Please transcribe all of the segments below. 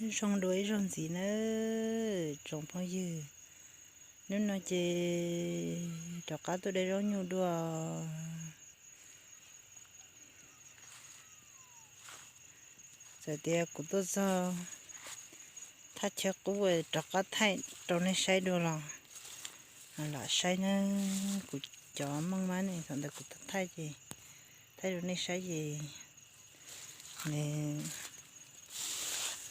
Zoo dua ib zaug ntxiv nawb tsoom phooj ywg. Hnub no ces rov qab tuaj de zaub nyuj dua. Txawm tias kuv tuaj txog thaj chaw qub rov qab thaij rau nej saib dua los lam saib na. Kuv cov meej mab ne thaum ntawd kuv thaij ces thaij rau nej saib ces nws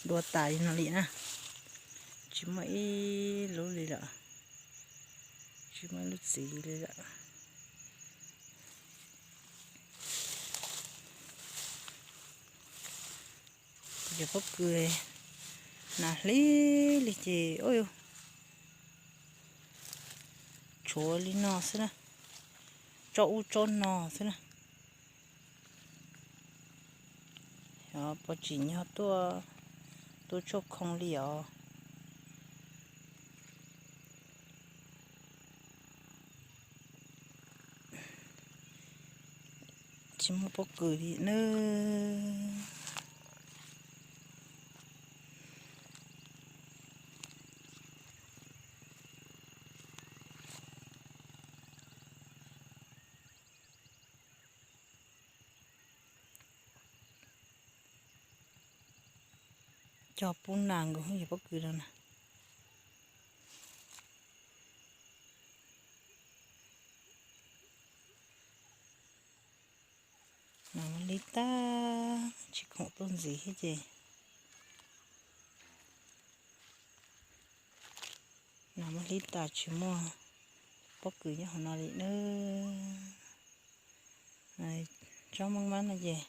dua tas li no li na. Tsis muaj ib lub li lawm, tsis muaj ib lub txiv li lawm. Cov pob kws hnav hli li ces tshuav li no xwb na, tsob ub tsob no xwb na. Xyov puas tsim nyog tuaj, tuaj tshuaj khoo li os. Tsis muaj pob kws li nawb. Cog pub nas nkaus yog pob kws no na. Nas muaj hli tas tsis khoom tuaj ntxiv thiab ces, nas muaj hli tas tsis muaj pob kws nyob hauv no li nawb. Tsob meej mab no ces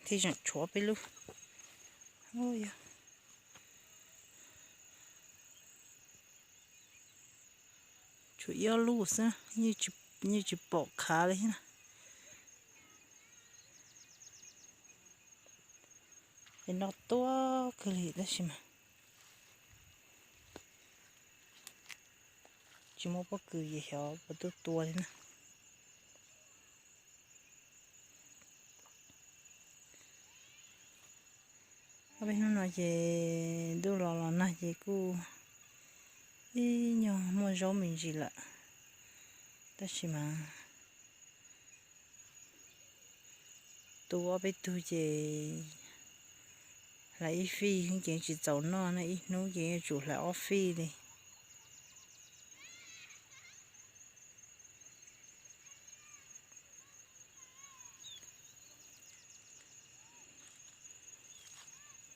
thiaj zeem tshuav peb lub. Tshuav ib ob lub xwb, yeej tsis pom khav li thiab na. Es noj tuaj kawg li tab sis mas tsis muaj pob kws ces xyov puas tuaj tua li na. Ob peb hnub no ces ntuj los los nag ces kuj ib nyuag muaj zaub me ntsis lawm, tab sis mas tu ob peb tug ces hlais ib fij ces tsis txaus noj na, ib hnub ces yuav tsum hlais ob fij li.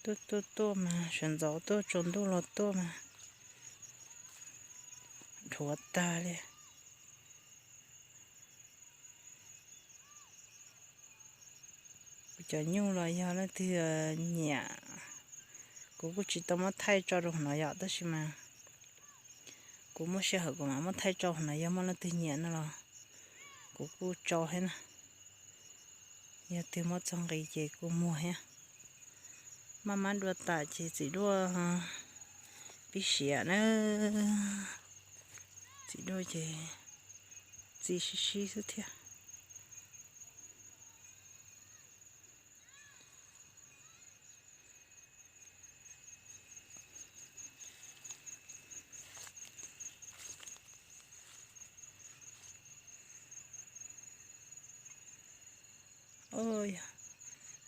Tuaj tuaj tuaj mas sawv ntxov tuaj, tsaus ntuj los tuaj mas dhuav tag li. Kuv cov nyuj los yog leej twg nyiam, kuv kuj tsis tau muab thaij tso rau hauv no yom, tab sis mas kuv muaj sij hawm kuv mam muab thaij tso hauv no, yog muaj leej twg nyiam no los kuv kuj tso thiab na. Yog twg muab txog nqi ces kuj muag thiab. Maj mam dua tas ces txiv duaj pib siav na. Txiv duaj ces txi sib sib xwb thiab.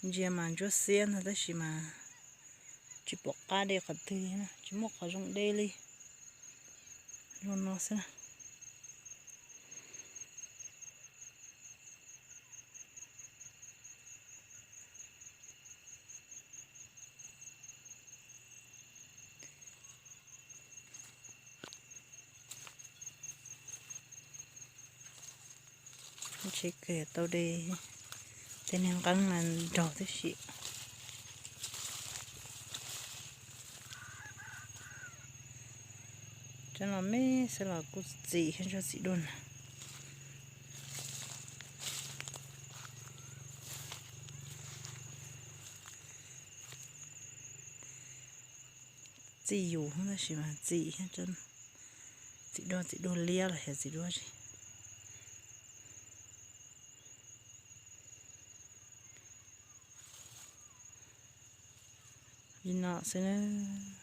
Ntsia mas ntsuab xiab ntag tab sis mas tsis pom qab de qhov twg li, tsis muaj qhov zoo de li. Zoo no xwb na. Tsheb kws tau de tej niag nqeeb no nrog tib si. Tsob no me xwb los kuj txim thiab tsob txiv duaj na. Txim yus tab sis mas txim thiab, txiv duaj, txiv duaj liab los yog txiv duaj tsi. Li no xwb nawb.